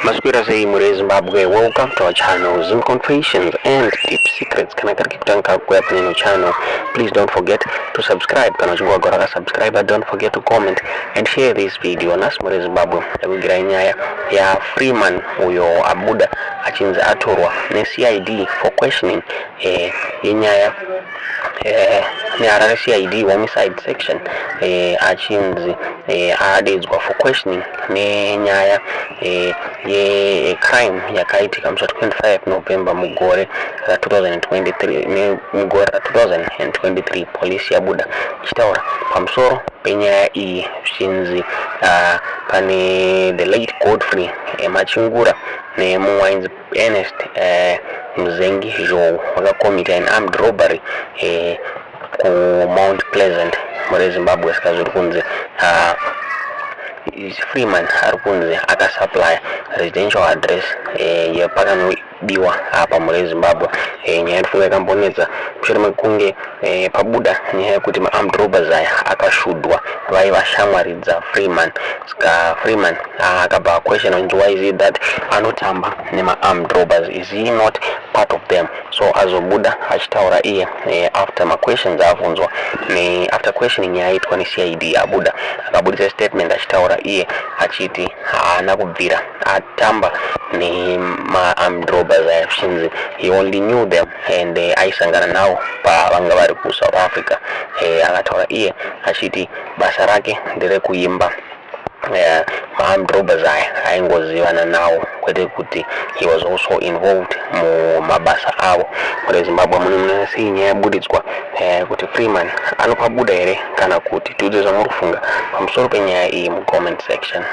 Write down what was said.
Maswera sei mhuri yeZimbabwe? Welcome to our channel, Zim Confessions and Deep Secrets. Kana kari kekutanga kuuya pane channel, please don't forget to subscribe. Kana uchinge wagara wakasubscribe, don't forget to comment and share this video. Nhasi mhuri yeZimbabwe, ndakuvigirai nyaya yaFreeman uyo abuda achinzi atorwa neCID for questioning yenyaya neHarare CID homicide section, achinzi adaidzwa for questioning nenyaya yecrime yakaitika musi wa25 November mugore ra2023. Mugore ra2023 polisi yabuda ichitaura pamusoro penyaya iyi, zvichinzi pane the late Godfrey Machingura nemumwe ainzi Ernest Mzengi Zhou vakakomita an armed robbery kuMount Pleasant mure Zimbabwe. Saka zviri kunzi Freeman ari kunzi akasupply residential address yepakanobiwa apa mure Zimbabwe. Nyaya inofunga yakambonetsa mushure mekunge pabuda nyaya yekuti maarmed robbers aya akashudwa vaiva shamwari dzaFreeman. Saka Freeman akabva question kunzi, why is it that anotamba nemaarmed robbers? Is he not part of them? So azobuda achitaura iye after maquestions abvunzwa ne after questioning yaaitwa neCID, abuda akabudisa statement achitaura iye achiti haana kubvira atamba nemaarmed robbers aya, zvichinzi he only knew them and aisangana navo pavanga vari kuSouth Africa. Akataura iye achiti basa rake nderekuimba, maarmed robbers aya aingozivana nawo, kwete kuti he was also involved mumabasa avo. Mure Zimbabwe, munoona sei nyaya yabudidzwa kuti Freeman anopabuda here kana kuti? Tiudze zvamuri kufunga pamusoro penyaya iyi mucomment section.